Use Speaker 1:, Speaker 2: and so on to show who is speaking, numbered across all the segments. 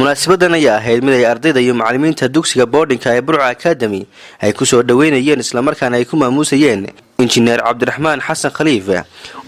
Speaker 1: Munaasibadan ayaa ahayd mid ay ardayda iyo macalimiinta dugsiga boardingka ee Burco Academy ay kusoo dhoweynayeen, islamarkaana ay ku maamuusayeen Injineer Cabdiraxmaan Xasan Khaliif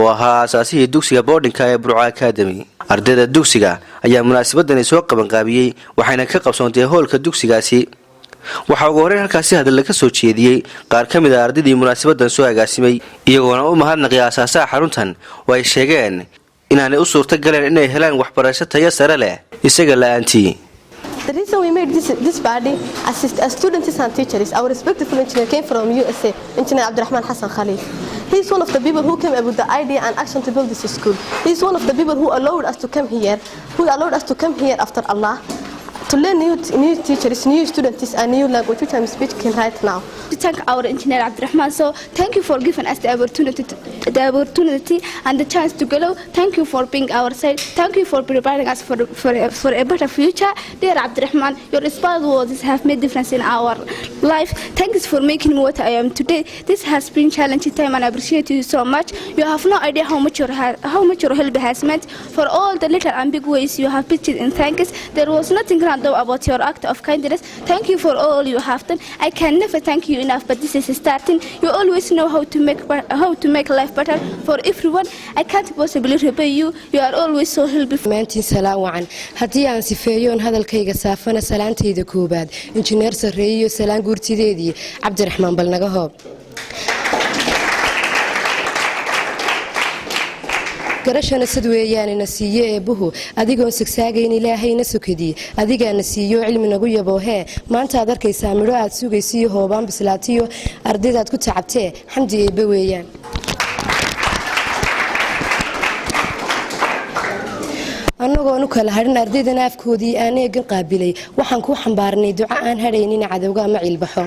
Speaker 1: oo ahaa aasaasihii dugsiga boardingka ee Burco Academy. Ardayda dugsiga ayaa munaasabadani soo qabanqaabiyey, waxayna ka qabsoontay hoolka dugsigaasi. Waxaa ugu horreyn halkaasi hadalla ka soo jeediyey qaar ka mid ah ardaydii munaasabadan soo agaasimay, iyagoona u mahadnaqay aasaasaha xaruntan oo ay sheegeen inaanay u suurto galeen inay helaan waxbarasho tayo sare leh isaga la-aantii.
Speaker 2: The reason we made this party as students and teachers, our respectful engineer came from USA, Engineer Abdurrahman Hassan Khalif. He is one of the people who came up with the idea and action to build this school. He is one of the people who allowed us to come here, who allowed us to come here after Allah, to learn new teachers, new students, and new language, which I'm speaking right now.
Speaker 3: To thank our engineer Abdurrahman. So thank you for giving us the opportunity and the chance to grow. Thank you for being our side. Thank you for preparing us for a better future. Dear Abdurrahman, your inspired words have made difference in our life. Thanks for making me what I am today. This has been challenging time and I appreciate you so much. You have no idea how much your help has meant for all the little and big ways you have pitched in. Thanks. There was nothing random about your act of kindness. Thank you for all you have done. I can never thank you enough, but this is starting. You always know how to make life better for everyone. I can't possibly repay you. You are always so helpful.
Speaker 4: Maantiin salaan wacan. Haddii aan sifeeyoon hadalkayga saafana, salaantayda koobaad injineer sarreeyiyo salaan guurtideedii Cabdiraxmaan balnaga hoob. Garashana sad weeyaanina siiye eebbuhu, adigoon sagsaagayn Ilaahayna sokadii adigaana siiyo cilmi nagu yaboohee. Maanta aad arkaysaa midho aad sugaysiiyo hoobaan bislaatiyo ardaydaad ku tacabtee. Xamdi eebbe weeyaan. Annagoon u kala hadhin ardaydan afkoodii aan eegan qaabilay, waxaan kuu xambaarnay duco aan hadhaynin cadowga ama ciilbaxo.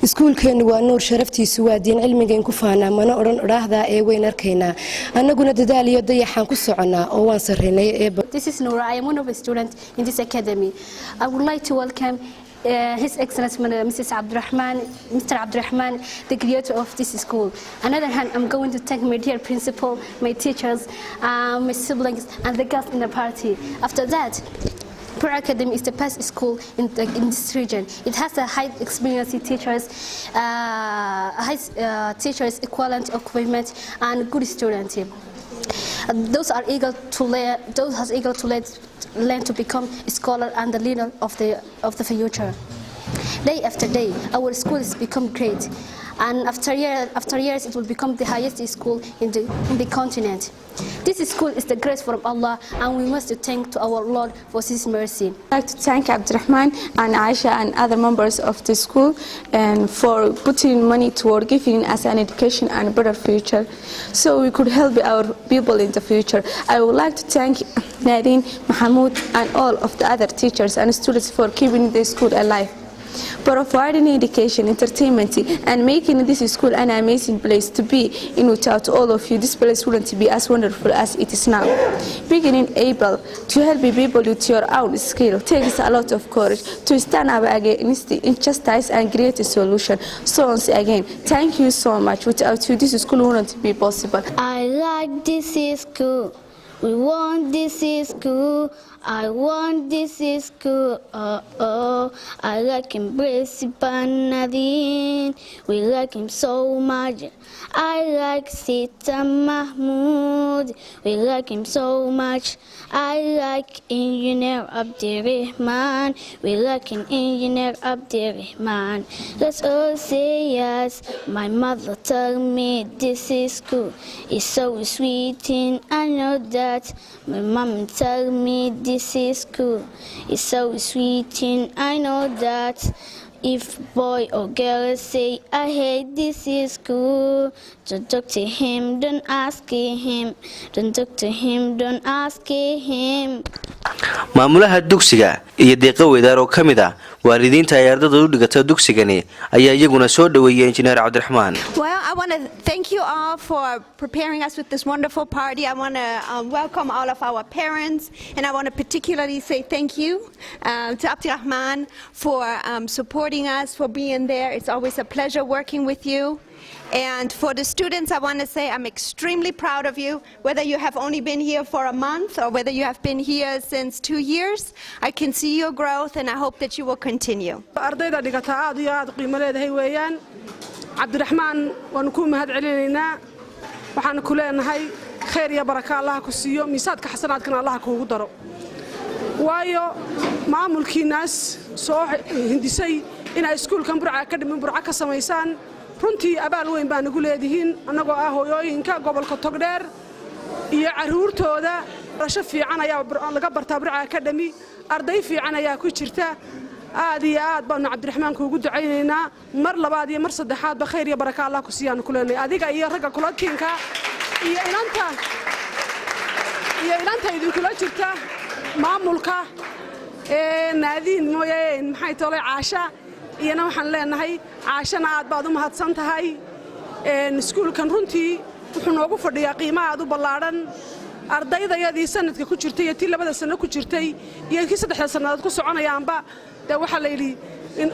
Speaker 4: Iskuulkeennu waa nuur, sharaftiisu waa diin, cilmigayn ku faanaa, mana odhan odhaahdaa ee weyn arkaynaa. Annaguna dadaal iyo dayaxaan ku soconnaa oo waan sarraynay ee
Speaker 5: This is Noura. I am one of the students in this academy. I would like to welcome His Excellency Mrs. Abdurrahman, Mr. Abdurrahman, the creator of this school. Another hand, I'm going to thank my dear principal, my teachers, my siblings, and the guests in the party. After that, Burco Academy is the best school in this region. It has a high experience teachers, high teachers, equivalent equipment, and good students. Those are eager to learn. Those are eager to learn to become a scholar and the leader of the future. Day after day, our school has become great, and after years, it will become the highest school in the continent. This school is the grace from Allah, and we must thank to our Lord for His mercy.
Speaker 6: I'd like to thank Abdurrahman and Aisha and other members of the school and for putting money toward giving us an education and a better future so we could help our people in the future. I would like to thank Nadine, Mahmoud and all of the other teachers and students for keeping the school alive, providing education, entertainment, and making this school an amazing place to be in. Without all of you, this place wouldn't be as wonderful as it is now. Being able to help people with your own skill takes a lot of courage to stand up against the injustice and create a solution. So once again, thank you so much. Without you, this school wouldn't be possible.
Speaker 7: I like this school. We want this school. I want this school. Oh. I like him, Principal Nadine. We like him so much. I like Sita Mahmoud. We like him so much. I like Engineer Abdirahman. We like him, Engineer Abdirahman. Let's all say yes. My mother told me this is school. It's so sweet and I know that. My mom told me this is school. It's so sweet and I know that. If boy or girl say, "I hate this is school," don't talk to him, don't ask him, don't talk to him, don't ask him.
Speaker 1: Maamulaha dugsiga iyo Deeqa Weydaar oo ka mid ah waalidiinta ay ardada u dhigata dugsigani ayaa iyaguna soo dhoweeyay Injineer Cabdiraxmaan.
Speaker 8: Well, I want to thank you all for preparing us with this wonderful party. I want to welcome all of our parents, and I want to particularly say thank you to Abdirahman for supporting us, for being there. It's always a pleasure working with you. And for the students, I want to say I'm extremely proud of you. Whether you have only been here for a month or whether you have been here since 2 years, I can see your growth and I hope that you will continue.
Speaker 9: Ardayda dhigata aad iyo aad qiimo leedahay weeyaan. Cabdiraxmaan, waanu kuu mahad celinaynaa. Waxaanu ku leenahay khayr iyo baraka Allaha ku siiyo, miisaadka xasanaadkana Allaha kuugu daro, waayo maamulkiinaas soo hindisay inay iskuulkan Burca Academy Burca ka samaysaan, runtii abaal weyn baa nagu leedihiin annagoo ah hooyooyinka gobolka Togdheer iyo carruurtooda. Barasho fiican ayaa laga bartaa Burca Academy, arday fiican ayaa ku jirta. Aad iyo aad baanu Cabdiraxmaan kuugu ducaynaynaa mar labaad iyo mar saddexaadba. Khayr iyo baraka Allah ku siiyaanu ku leenahay adiga iyo ragga kula tiinka iyo inanta idinkula jirta maamulka ee Naadiin mooye, maxay tolay, Caasha iyana. Waxaan leenahay Caashana aad baad u mahadsan tahay. Iskuulkan runtii wuxuu noogu fadhiyaa qiimo aad u ballaadhan. Ardaydayadii sanadka ku jirtay iyo tii 2da sano ku jirtay iyo kii 3da sannadood ku soconayaanba, dee waxaa la yidhi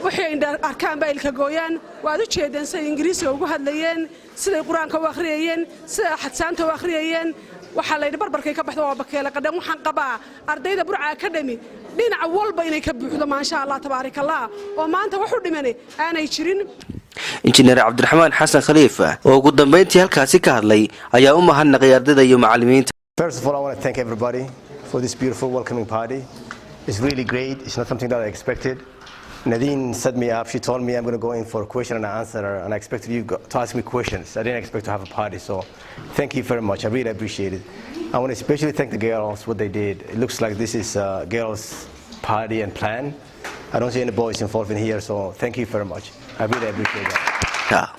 Speaker 9: wixii ay arkaan baa ilka gooyaan. Waad u jeedeen siday Ingiriisiga ugu hadlayeen, siday Qur-aanka u akhriyayeen, siday axadsaanta u akhriyayeen. Waxaa la yidhi barbarkay ka baxdo waa bakeele qadhan. Waxaan qabaa ardayda Burca Academy dhinac walba inay ka buuxdo, maasha Allah, tabaaraka Allah, oo maanta wax u dhimani aanay jirin.
Speaker 1: Injineer Cabdiraxmaan Xasan Khaliif oo ugu dambayntii halkaasi ka hadlay ayaa u mahadnaqay ardayda iyo macallimiinta.
Speaker 10: First of all, I want to thank everybody for this beautiful welcoming party. It's really great. It's not something that I expected. Nadine set me up. She told me I'm going to go in for a question and answer, and I expected you to ask me questions. I didn't expect to have a party, so thank you very much. I really appreciate it. I want to especially thank the girls, what they did. It looks like this is a girls' party and plan. I don't see any boys involved in here, so thank you very much. I really appreciate that.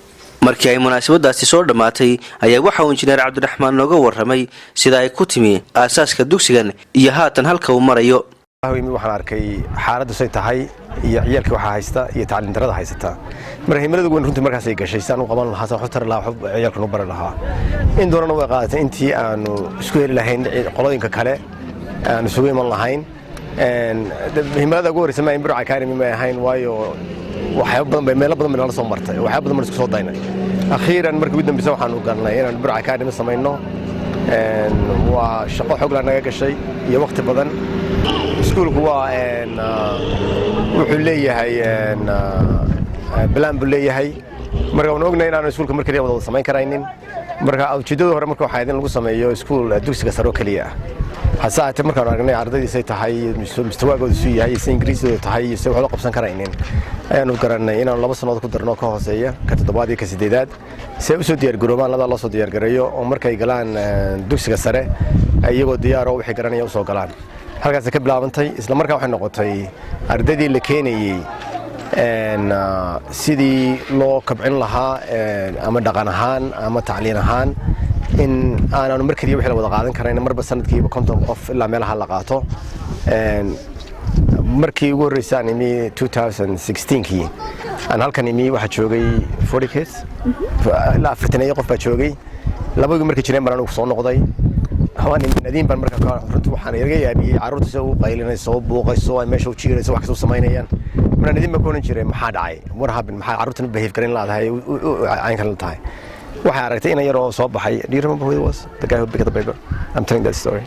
Speaker 1: Markii ay munaasabadaasi soo dhammaatay ayaa waxa uu injineer Cabdiraxmaan nooga warramay sida ay ku timi aasaaska dugsigan iyo haatan halka uu marayo.
Speaker 10: Waxaan arkay xaaladdu say tahay iyo ciyaalkii waxaa haysta iyo tacliin darada haysata. Marka himilada weyn runtii markaasay gashay si aan u qaban lahaa, saan wax u tari lahaa, wax ciyaalkan u bari lahaa. In doonana way qaadatay intii aanu isku heli lahayn qolooyinka kale, aanu isugu iman lahayn. Himilada ugu horreysa ma in Burca Academy may ahayn, waayo waxyaabo badan bay, meelo badan bay nala soo martay, waxyaabo badan baan isku soo daynay. Akhiiran markii ugu dambeysa waxaanu galnay inaan Burca Academy samayno. Waa shaqo xoogla naga gashay iyo waqti badan. Iskuulku waa wuxuu leeyahay plan buu leeyahay. Marka waan ognahay inaanu iskuulka mar keliya wada samayn karaynin. Marka ujeeddada hore marka waxaa in lagu sameeyo iskuul dugsiga sare oo keliya ah. Hase ahaatee, markaanu aragnay ardaydiisay tahay, mustawaagooda suu yahay, si Ingiriisidooda tahay iyo si wax loo qabsan karaynin, ayaanu garanay inaanu 2 sannadood ku darno ka hooseeya, ka toddobaad iyo ka sideedaad, si ay usoo diyaargaroobaan, labadaa loo soo diyaargareeyo oo markay galaan dugsiga sare iyagoo diyaaroo waxay garanaya usoo galaan. Halkaasay ka bilaabantay. Isla markaa waxay noqotay ardaydii la keenayey sidii loo kabcin lahaa, ama dhaqan ahaan ama tacliin ahaan, in aanaanu mar keliya wixii la wada qaadan karayn, marba sanadkiiba 50 qof ilaa meelaha la qaato. Markii ugu horreysay aan imi 2016kii aan halkan imi, waxaa joogay 40 kids, ilaa 40 qof baa joogay. Labadii markii jireen baan anigu soo noqday. Waan imi Nadiin baan. Marka runtii waxaan iga yaabiyey carruurta sida u qaylinayso, u buuqayso, ay meesha u jiirayso, wax kasta u samaynayaan. Marka Nadiin baan ku oran jiray, "Maxaa dhacay? What happened? Maxaa carruurtan u behave garin laadahay, caynkan la tahay?" Waxay aragtay inan yaroo soo baxay. Do you remember who it was, the guy who picked the paper? I'm telling that story.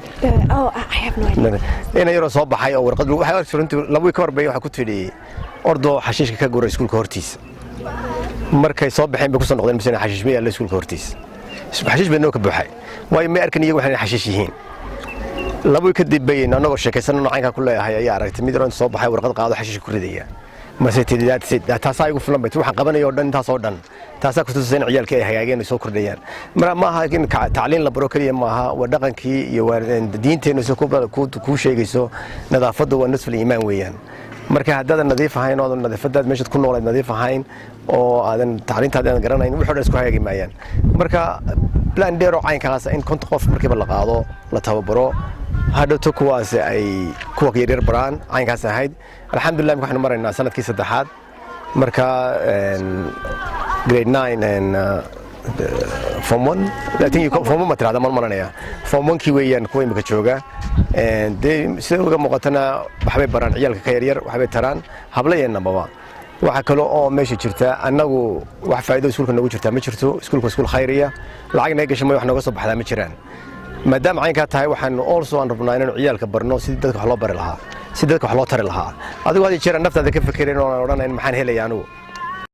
Speaker 8: Oh, I have no idea.
Speaker 10: Inan yaroo soo baxay oo warqad waxay aragtay runtii 2 wiig ka hor bay waxay ku tidhi, "Ordoo xashiishka ka gura iskuulka hortiisa." Markay soo baxeen bay kusoo noqdeen misena xashiish ma yaallo iskuulka hortiisa. Xashiish bay noo ka buuxay, waayo may arkan iyagu waxay xashiish yihiin. 2 wiig kadib bay annagoo sheekaysanno caynkaa ku leeyahay ayaa aragtay mid yaroo inta soo baxay warqad qaado xashiishka ku ridaya. Mase tidhi, "Taasaa igu filan," bay tii. "Waxaan qabanaya oo dhan, intaas oo dhan, taasaa kutusaysa in ciyaalkii ay hagaageen, ay soo kordhayaan." Marka ma aha in tacliin la baro keliya maaha, waa dhaqankii iyo waa diinteennu sida kuu sheegayso. Nadaafaddu waa nusful iimaan weeyaan. Marka haddaadan nadiif ahayn oo nadiifadaad meeshaad ku noolayd nadiif ahayn oo aadan tacliintaada aadan garanayn, wixii o dhan isku hagaagi maayaan. Marka plan dheer oo caynkaas in 50 qof markiiba la qaado, la tababaro, hadhowto kuwaas ay kuwa yaryar baraan, caynkaas ahayd. Alxamdulillah, imika waxaynu maraynaa sanadkii saddexaad. Marka grade 9 and form 1, I think you form 1 ma tirahda, mal maranaya, form 1 kii weeyaan kuwa imika jooga. Dee sida uga muuqatana waxbay baraan ciyaalka ka yaryar, waxbay taraan habla iyo nababa. Waxaa kale oo meesha jirta, annagu wax faa'iido iskuulka noogu jirtaa ma jirto. Iskuulka iskuul khayriya, lacag naga gasha mooy wax nooga soo baxdaa ma jiraan. Maadaama caynkaa tahay, waxaanu also aan rabnaa inaanu ciyaalka barno sidii dadka wax loo bari lahaa, sidii dadka wax loo tari lahaa. Adigu had iyo jeer aan naftaada ka fekerin oo aan odhanayn maxaan helaya anigu.